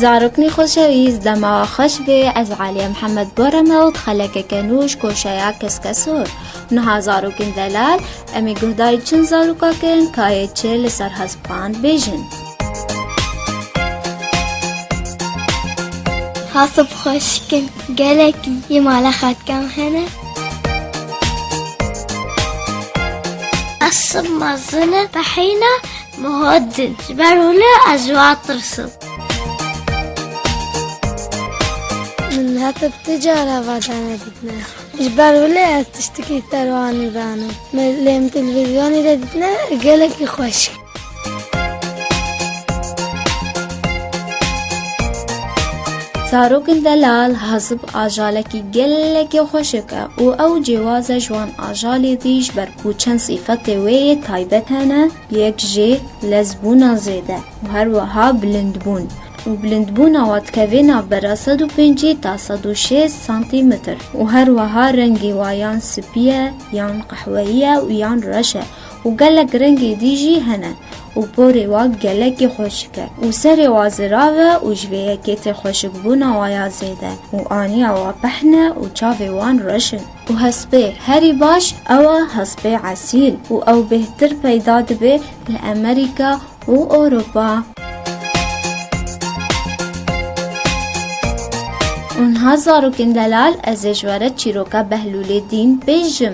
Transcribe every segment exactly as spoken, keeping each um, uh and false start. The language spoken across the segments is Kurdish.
Zaroknî xweşewîst, dema xweş bê, ez Aliye Mihemed Borem û di xelekeke nû ji koşeya Keskesor. Niha zarokên delal, em ê guhdarî çend zaroka kin, ka yê çi li ser hespan bêjin. Hasib xweşik in, gelekî yê mala xatkan hene. Hasib mezin e, behîna Muhadin, ji ber wilo ez ji wan tirsim. Min heta tu cara va dane dîtine. Ji ber wilo ez tiştekî ser wan nizanim. Me, lê min televîzyonê de dîtine, gelekî xweşik. Zarokên delal, Hesib ajalekî gelekî xweşik e û ew cêwaz e ji wan ajalê dî, ji ber ku çend sîfetê wê yê taybet hene. Yek jê lezbûna zêde û her wiha bilindbûn. Û bilindbûna wa dikeve navbera sed û pêncî ta sed û şêst santîmetr. Û her wiha rengê wa yan spî ye, yan qehweyî ye û yan reş e. Û gelek rengê dî jî hene. Û porê wa gelekî xweşik e. Û serê wa zirav e û ji vê yekê tê xweşikbûna wa ya zêde. Û aniya wa pehn e û çavê wan reş in. Û hespê herî baş ew e hespê esîl û ew bêhtir peyda dibe li Amerîka û Ewropa. Û niha zarokên delal, ez ê ji we re çîroka Behlûlê Dîn bêjim.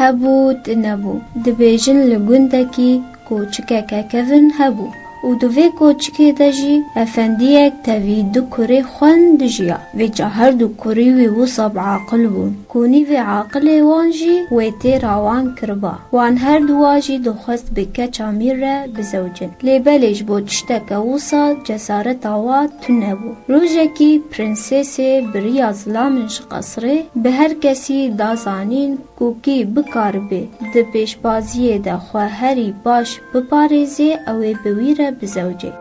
Hebû, tune bû. Dibêjin li gundekî koçikeke kevin hebû û di vê koçikê de jî efendiyek tevî du kurê xwen dijiya. Vêca her du kurî wî wisa bi aqil bûn ku nîvê aqilê wan jî wê têra wan kiriba. Wan her duwa jî dixwest bi keça mîr re bizewicin. Lê belê ji bo tişteke wisa cesareta wa tune bû. Rojekî prinsesê bi riya zilamên ji qesrê bi her kesî da zanîn ku kî bikaribe di pêşbaziyê de xwe herî baş biparêzê, ew ê bi wî re bizewicê.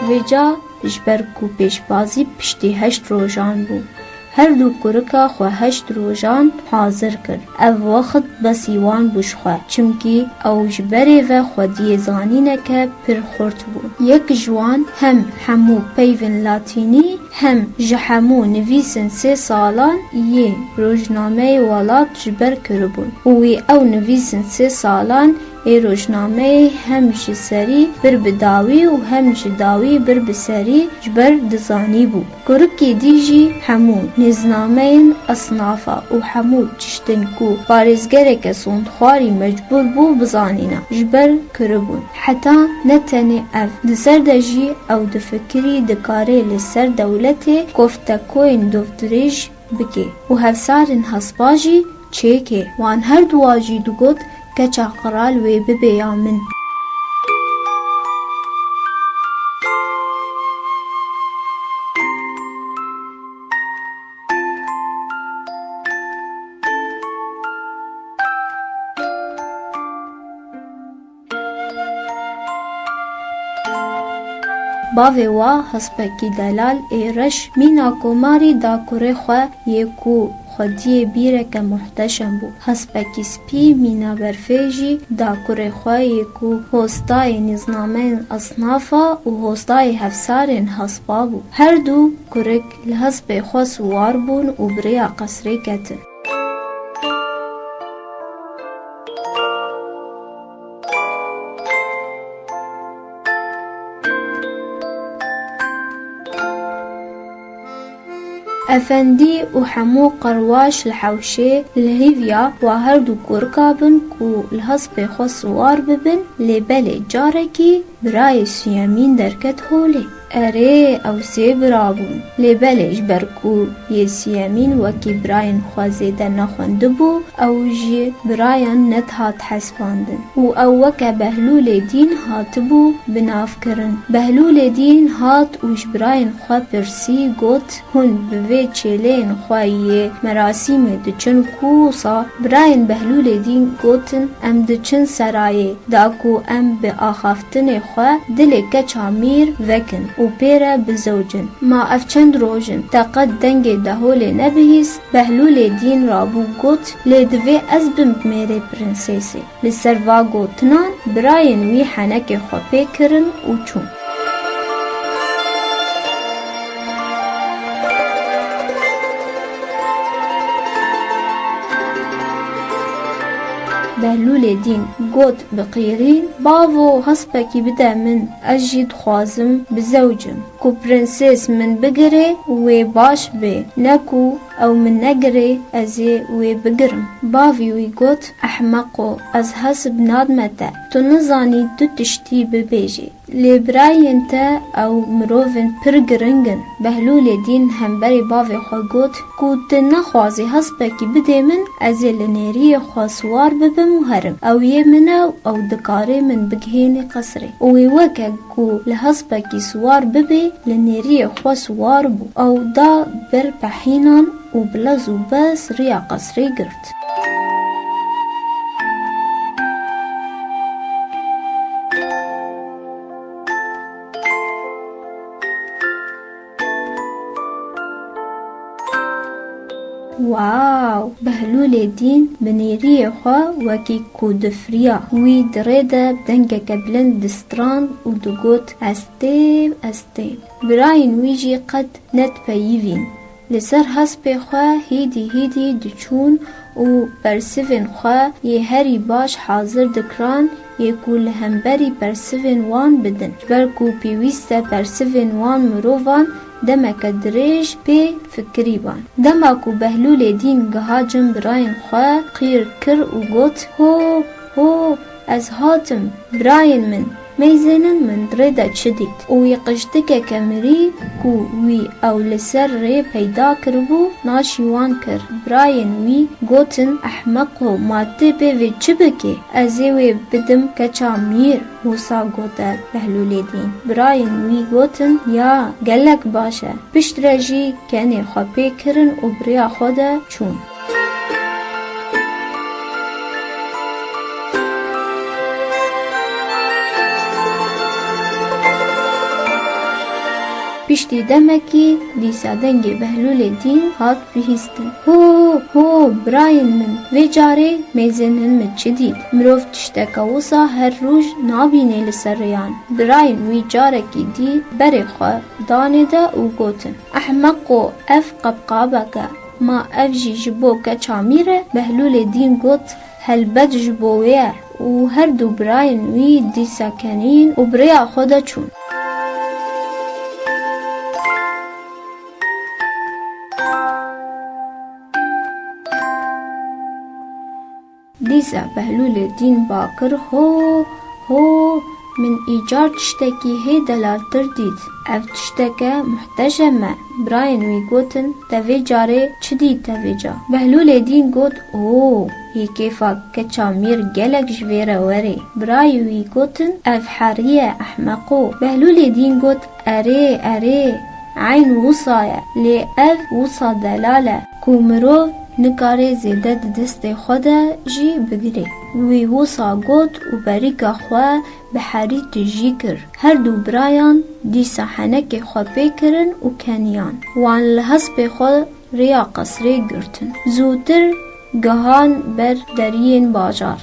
Vêca ji ber ku pêşbazî piştî heşt rojan bû, her du kurika xwe heşt rojan hazir kir. Ev wext besî wan bû ji xwe, çimkî ew ji berê ve xwediyê zanîneke pir xurt bû. Yek ji wan hem hemû peyvên latînî, hem ji hemû nivîsên sê salan yê rojnameyê welat ji ber kiribûn û wî ew nivîsên sê salan ê rojnameyê hem ji serî bir bi dawî û hem ji dawî bir bi serî ji ber dizanîbû. Kurikê dî jî hemû nêznameyên esnafa û hemû tiştên ku parêzgereke sondxwarî mecbûr bû bizanîna, ji ber kiribûn. Heta ne tenê ev, di ser de jî ew difikirî dikarê li ser dewletê koftekoyên dovdirêj bike û hevsarên hespa jî çêke. Wan her duwa jî digot, keça qral wê bibe ya min. Bavê wa hespekî delal ê reş mîna komarî da kurê xwe yê ku xwediyê bîreke muhteşem bû. Hespekî spî mîna berfê jî da kurê xwe yê ku hostayê nîznameyên esnafa û hostayê hevsarên hespa bû. Her du kurik li hespê xwe siwar bûn û bi rêya qesrê ketin. Efendî û hemû qerwaş li hewşê li hêviya wa her du kurika bin ku li hespê xwe siwar bibin, lê belê carekî birayê siyemîn derket holê. Erê, ew sê bira bûn. Lê belê ji ber ku yê siyemîn wekî birayên xwe zêde nexwendibû, ew ji birayan nedihat hesibandin û ew weke Behlûlê Dîn hatibû binavkirin. Behlûlê Dîn hat û ji birayên xwe pirsî, got, Hûn bi vê çêleyên xwe yê merasîmê diçin ku wisa? Birayên Behlûlê Dîn gotin, Em diçin serayê. Da ku em bi axaftinê xwe dilê keça mîr vekin û pê re bizewicin. Ma ev çend roj in, te qet dengê deholê nebihîst? Behlûlê Dîn rabû got, Lê divê ez bim mêrê prinsesê. Li ser va gotinan birayên wî henekê xwe pê kirin û çûn. Behlûlê Dîn got bi qîrîn, Bavo, hespekî bide min, ez jî dixwazim bizewicim. Ku prenses min bigirê, wê baş bê, ne ku ew min negirê, ez ê wê bigirim. Bavî wî got, Ehmeqo, ez hesib nadime te. Tu nizanî du tiştî bibêjî. Lê birayên te ew mirovên pir giring in. Behlûlê Dîn hemberî bavê xwe got, Ku tu nexwazî hespekî bidê min, ez ê li nêriyê xwe siwar bibim û herim. Ew yê min e û ew dikarê min bigihênê qesrê. Û wê weke ku li hespekî siwar bibê, li nêriyê xwe siwar bû. Ew da ber pehînan û bi lez û bez riya qesrê girt. Wow! Behlûlê Dîn bi nêriyê xwe wekî ku difiriya. Wî di rê de bi dengeke bilind distrand û digot, Ez têm, ez têm. Birayên wî jî qet nedipeyivîn. Li ser hespê xwe hîdî hîdî diçûn û bersivên xwe yê herî baş hazir dikiran, yê ku li hemberî bersivên wan bidin, ji ber ku pêwîst e bersivên wan mirovan demeke dirêj pê fikirî ban. Dema ku Behlûlê Dîn giha cem birayên xwe, qîr kir û got, Ho, ho, ez hatim, birayên min, meyzênin min rê de çi dît? Û wî qijtikeke mirî ku wî ew li ser rê peyda kiribû, naşî wan kir. Birayên wî gotin, Ehmeqo, ma tu pê vê çi bikê? Ez ê wê bidim keça mîr. Wisa gote Behlûlê Dîn. Birayên wî gotin, Ya, gelek baş e. Piştre jî kenê xwe pê kirin û bi rêya xwe de çûn. Piştî demekî dîsa dengê Behlûlê Dîn hat bihîstin. Ho, ho, birayên min, vê carê mêzênin min çi dît? Mirov tişteke wisa her roj nabînê li ser rêyan. Birayên wî carekî dî berê xwe danê de û gotin, Ehmeqo, ev qebqabek e. Ma ev jî ji bo keça mîr e? Behlûlê Dîn got, Helbet ji bo wê ye. Û her du birayên wî dîsa kenîn û bi rêya xwe de çûn. Dîsa Behlûlê Dîn ba kir, Ho, ho, min îcar tiştekî hê delaltir dît. Ev tişteke muhteşem e. Birayên wî gotin, Te vê carê çi dît te vê ca? Behlûlê Dîn got, O, yê kêfa keça mîr gelek ji vê re werê. Birayê wî gotin, Ev herî ye, ehmeqo. Behlûlê Dîn got, Erê, erê, eyn wisa ye, lê ev wisa delal e ku mirov nikare zêde di destê xwe de jî bigire. Wî wisa got û berîka xwe bi herî tijî kir. Her du birayan dîsa henekê xwe pê kirin û keniyan. Wan li hespê xwe rêya qesrê girtin. Zûtir gihan ber deriyên bajar.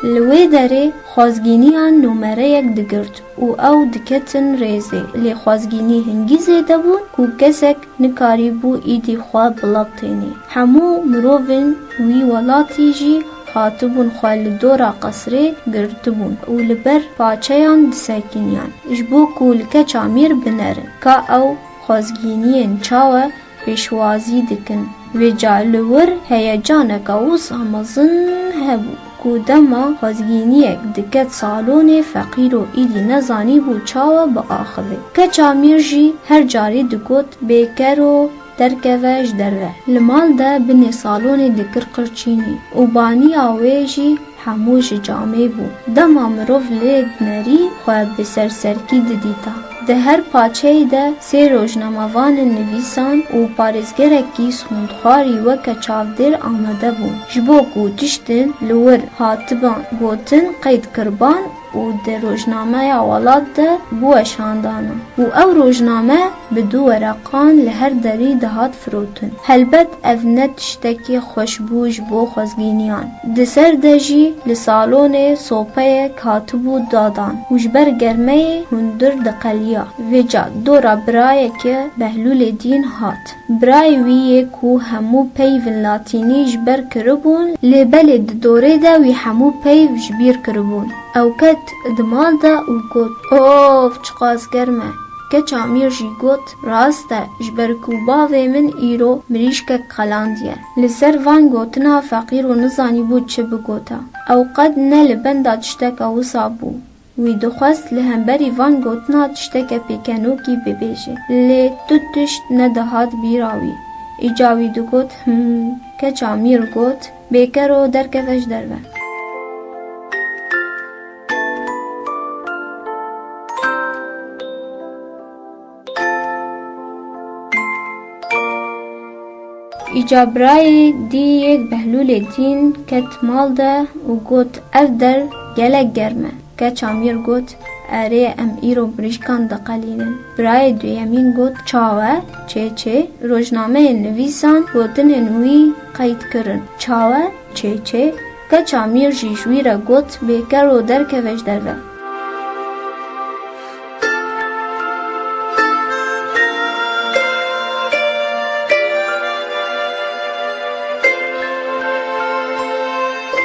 Li wê derê xwezgîniyan nomereyek digirt û ew diketin rêzê. Lê xwezgînî hingî zêde bûn ku kesek nikarîbû îdî xwe bila tênê. Hemû mirovên wî welatî jî hatibûn xwe li dora qesrê girtibûn û li ber paçeyan disekiniyan, ji bo ku li keça mîr binerin. Ka ew xwezgîniyên çawa pêşwazî dikin. Vêca li wir heyecaneke wisa mezin hebû ku dema xwezgîniyek diket salonê, feqîro îdî nezanîbû çawa biaxive. Keça mîr jî her carî digot, "Bêkero, derkeve ji derve." Li mal de binê salonê dikir qirçînî û baniya wê jî hemû ji camê bû. Dema mirov lê dinerî, xwe bi serserkî didîta. Di her paçeyê de sê rojnamevanên nivîsan û parêzgerekî sondxwarî weke çavdêr amade bûn, ji bo ku tiştên li wir hatiban gotin qeyd kiriban û di rojnameya welat de biweşandana. Û ew rojname bi du wereqan li her derî dihat firotin. Helbet ev ne tiştekî xweş bû ji bo xwezgîniyan. Di ser de jî li salonê sopeyek hatibû dadan û ji ber germeyê hundir diqeliya. Vêca dora birayeke Behlûlê Dîn hat. Birayê wî yê ku hemû peyvên latînî ji ber kiribûn, lê belê di dorê de wî hemû peyv ji bîr kiribûn. Ew ket di mal de û got, "Of, çiqas germ e!" Keça mîr jî got, "Rast e, ji ber ku bavê min îro mirîşkek qelandiye." Li ser van gotina feqîro nizanîbû çi bigota. Ew qet ne li benda tişteke wisa bû. Wî dixwest li hemberî van gotina tişteke pêkenokî bibêje. Lê tu tişt nedihat bîra wî. Îca wî digot, "Him." Keça mîr got, "Bêkero, derkeve ji derve." Îca birayê dî yek Behlûlê Dîn ket mal de û got, "Ev der gelek germ e." Keça mîr got, "Erê, em îro mirîşkan diqelînin." Birayê duyemîn got, "Çawe, çê çê, rojnameyên nivîsan gotinên wî qeyd kirin." "Çawe, çê çê?" Keça mîr jî ji wî re got, "Bêkero, derkeve ji derve."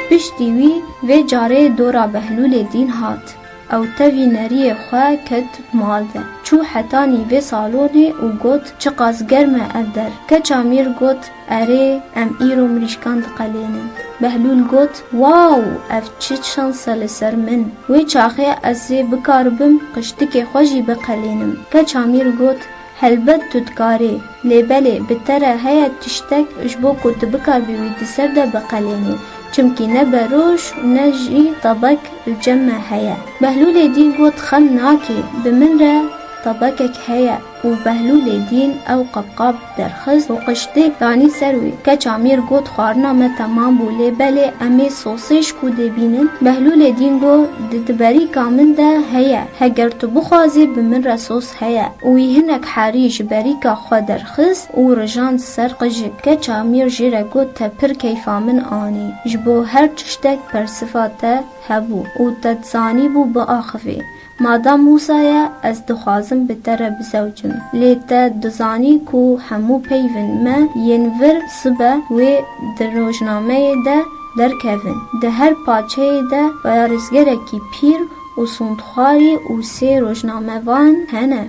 Piştî wî vê carê dora Behlûlê Dîn hat. Ew tevî neriyê xwe ket mal de. Çû hetanî vê salonê û got, "Çiqas germ e ev der." Keça mîr got, "Erê, em îro mirîşkan diqelênin." Behlûl got, "Wow, ev çi şans e li ser min. Wê çaxê ez ê bikaribim qiştikê xwe jî biqelênim." Keça mîr got, "Helbet tu dikarî, lê belê bi te re heye tiştek ji bo ku tu bikaribî wî di ser de biqelênî, çimkî ne beroş û ne jî tabek li cem me heye." Behlûlê Dîn got, "Xem nakê, bi min re tabekek heye." Û Behlûlê Dîn ew qebqab derxist û qiştê danî ser wî. Keça mîr got, "Xwarina me temam bû, lê belê em ê sosê ji ku dê bînin?" Behlûlê Dîn got, "Di, di berîka min de heye. Heger tu bixwazî, bi min re sos heye." Û wî hinek herî ji berîka xwe derxist û rijand ser qijik. Keça mîr jê re got, "Te pir keyfa min anî. Ji bo her tiştek persifa te hebû û te dizanîbû biaxivî. Madam wisa ye, ez dixwazim bi te re bizewicim. Lê te dizanî ku hemû peyvên me yên vir sibe wê di rojnameyê de derkevin. Di her paçeyê de parêzgerekî pîr û sondxwarî û sê rojnamevan hene."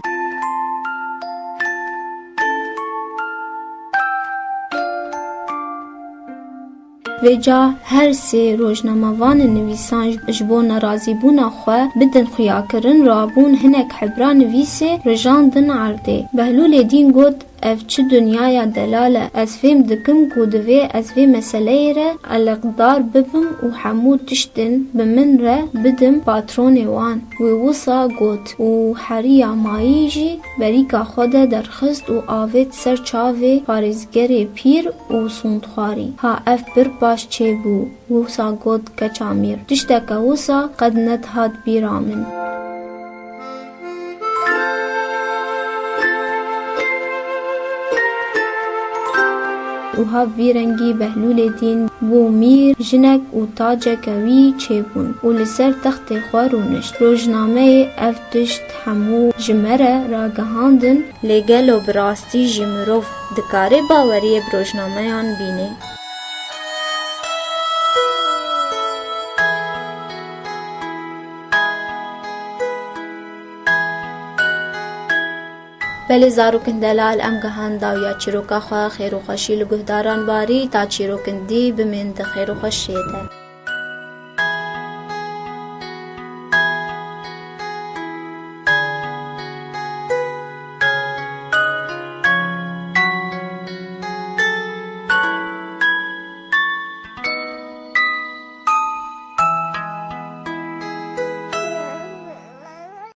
Vêca her sê rojnamevanên nivîsan ji bo nerazîbûna xwe bidin xuyakirin, rabûn hinek hebra nivîsê rijandin erdê. Behlûlê Dîn got, "Ev çi dinyaya delal e? Ez fêm dikim ku divê ez vê meseleyê re eleqdar bibim û hemû tiştên bi min re bidim patronê wan." Wî wisa got û heriya mayî jî berîka xwe de derxist û avêt ser çavê parêzgerê pîr û sondxwarî. Ha ev pir baş çêbû. Wisa got keça mîr, "Tişteke wisa qet nedihat bîra min." Û ha vî rengî Behlûlê Dîn bû mîr, jinek û taceke wî çêbûn û li ser textê xwe rûnişt. Rojnameyê ev tişt hemû ji me re ragihandin. Lê gelo bi rastî jî mirov dikare baweriyê bi rojnameyan bîne? Belê zarokên delal, em gehand dawiya çîroka xwe, xêr û xweşî li guhdaran barî, ta çîrokên dî bimîn di xêr û xweşiyê de.